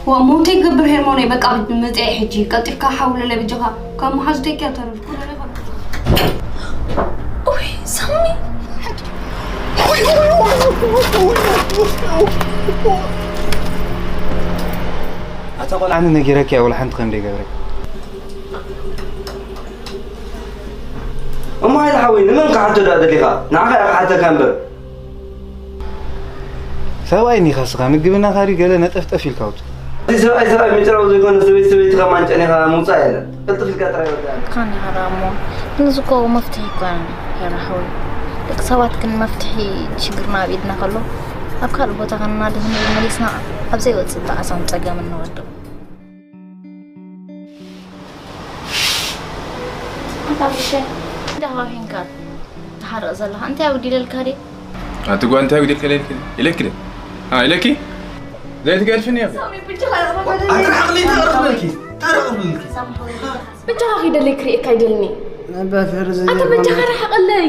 ዋ ሞተይ ገብር ሄርሞነይ በቃ መፅአ ሕጂ ቀልጢፍካ ሓውለለ ብጀኻ ካብ መሓዙተይ ክያ ተረፍኩ። ኡይ ሳሚ ኣታ ቆልዓ ኣነ ነጊረኪ እያ ወላ ሓንቲ ከም ደይገብረኪ። እሞ ሃይለ ሓወይ ንመን ክሓቶ ደኣ ደሊኻ ንዓኻ እያ ክሓተካ እምበር። ሰብኣይ ኒኻ ስኻ ምግብና ካሪ ገለ ነጠፍጠፍ ኢልካ ውፅእ። እቲ ሰብኣይ ሰብኣይ ምጭራው ዘይኮነ ሰበይቲ ሰበይቲ ከማን ጨኒኻ ምውፃእ የለን። ቅልጥፍ ኢልካ ጥራይ ወዳእና። ካን ይኸራ እሞ ግን እዚ እኮ መፍትሒ ኣይኮነን። የራሕዊ ደቂ ሰባት ግን መፍትሒ ሽግርና ኣብ ኢድና ከሎ ኣብ ካልእ ቦታ ከናድህን መሊስና ኣብ ዘይወፅእ ጣዕሳን ፀገምን ንወድቕ። ኣታ ብሸ እንዳሃሂንካ ትሓርቕ ዘለኻ እንታይ ኣጉዲለልካ ድየ? ኣቲ ጓል እንታይ ኣጉዲልካ ኢለኪ ኢለኪ ደ ኢለኪ ዘይትገድፍኒ እያ። ኣታ ዓቕሊ ተቕርብልኪ ተቕርብልኪ ብቻኻ ኺደለይ ክርእየካ ይደልኒ። ኣታ በጃኻ ርሓቐለይ።